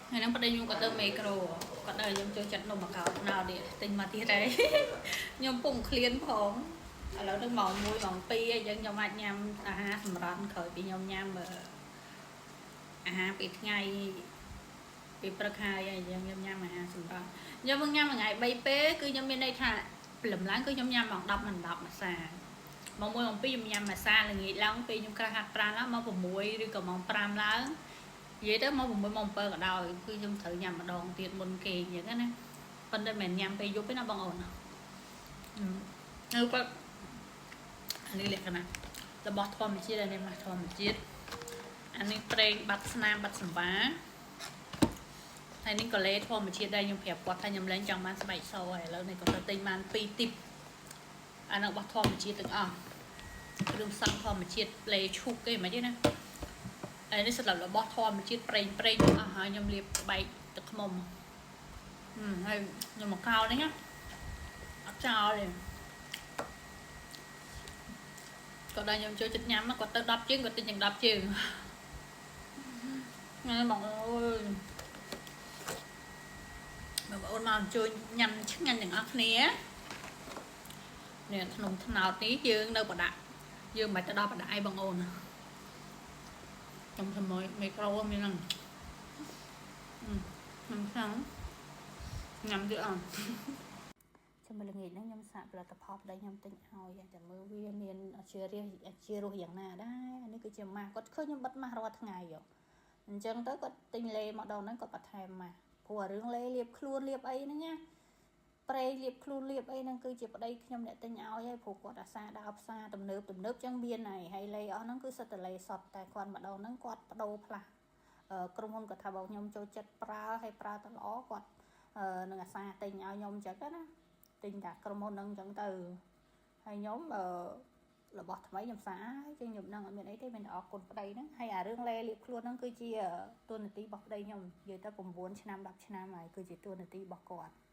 ថ្ងៃហ្នឹងប្តីខ្ញុំក៏ទៅមេក្រូគាត់ដល់ខ្ញុំចូលចិត្តនំមកកោត្នោតនេះទិញមកទៀតហើយខ្ញុំពុំឃ្លានផងឥឡូវនឹងម៉ោង1ម៉ោង2ហើយយើងខ្ញុំអាចញ៉ាំអាហារសម្រន់ក្រោយពីខ្ញុំញ៉ាំអាហារពីថ្ងៃពីព្រឹកហើយហើយយើងខ្ញុំញ៉ាំអាហារសម្រន់ខ្ញុំមកញ៉ាំមួយថ្ងៃ3ពេលគឺខ្ញុំមានន័យថាព្រលឹមឡើងគឺខ្ញុំញ៉ាំម៉ោង10មិន10មួយសាម៉ោង1ម៉ោង2ខ្ញុំញ៉ាំមួយសាល្ងាចឡើងពេលខ្ញុំក្រាស់ហាត់ប្រាណឡើងម៉ោង6ឬក៏ម៉ោង5ឡើងនិយាយទៅម៉ោង6ម៉ោង7ក៏ដោយគឺខ្ញុំត្រូវញ៉ាំម្ដងទៀតមុនគេងអញ្ចឹងណាប៉ុន្តែមិនមែនញ៉ាំពេលយប់ទេណាបងអូននៅគាត់អានេះលក្ខណៈរបស់ធម្មជាតិអានេះមកធម្មជាតិអានេះប្រេងបាត់ស្នាមបាត់សម្បាហើយនេះក៏លេធម្មជាតិដែរខ្ញុំប្រាប់គាត់ថាខ្ញុំលែងចង់បានស្បែកសហើយឥឡូវនេះគាត់ទៅទិញបាន2ទីបអានោះរបស់ធម្មជាតិទាំងអស់គ្រឿងផ្សំធម្មជាតិផ្លេឈូកគេមិនទេណាហើយនេះសម្រាប់របស់ធម្មជាតិប្រេងប្រេងទាំងអស់ហើយខ្ញុំលាបស្បែកទឹកឃ្មុំហើយខ្ញុំមកកោនេះណាអត់ចោលទេគាត់ដល់ខ្ញុំចូលចិត្តញ៉ាំគាត់ទៅ10ជើងគាត់ទិញទាំង10ជើងថ្ងៃបងអើយបងប្អូនមកអញ្ជើញញ៉ាំឆ្ងាញ់ទាំងអស់គ្នានេះក្នុងត្នោតនេះយើងនៅប្រដាក់យើងមិនបាច់ទៅដល់ប្រដាក់អីបងអូនខ្ញុំធ្វើមួយមីក្រូមានហ្នឹងខ្ញុំសាំញ៉ាំទៀតអត់ចាំមើលល្ងាចហ្នឹងខ្ញុំសាកផលិតផលប្តីខ្ញុំទិញឲ្យចាំមើលវាមានជារសជារសយ៉ាងណាដែរនេះគឺជាម៉ាស់គាត់ឃើញខ្ញុំបិទម៉ាស់រាល់ថ្ងៃអញ្ចឹងទៅគាត់ទិញលេមកដល់ហ្នឹងគាត់បន្ថែមម៉ាស់ព្រោះរឿងលេលាបខ្លួនលាបអីហ្នឹងណាប្រេងលាបខ្លួនលាបអីហ្នឹងគឺជាប្តីខ្ញុំអ្នកទិញឲ្យហើយព្រោះគាត់អាសាដើរផ្សារទំនើបទំនើបចឹងមានហើយហើយលេអស់ហ្នឹងគឺសិតតែលេសុតតែគាត់ម្ដងហ្នឹងគាត់បដូរផ្លាស់ក្រុមហ៊ុនគាត់ថាបើខ្ញុំចូលចិត្តប្រើហើយប្រើទៅល្អគាត់នឹងអាសាទិញឲ្យខ្ញុំចឹងណាទិញតែក្រុមហ៊ុនហ្នឹងចឹងទៅហើយខ្ញុំអឺរបស់ថ្មីខ្ញុំសាហើយចឹងខ្ញុំនឹងអត់មានអីទេមានតែអរគុណប្តីហ្នឹងហើយអារឿងលេលាបខ្លួនហ្នឹងគឺជាតួនាទីរបស់ប្តីខ្ញុំនិយាយទៅ9ឆ្នាំ10ឆ្នាំហើយគឺជាតួនាទីរបស់គាត់។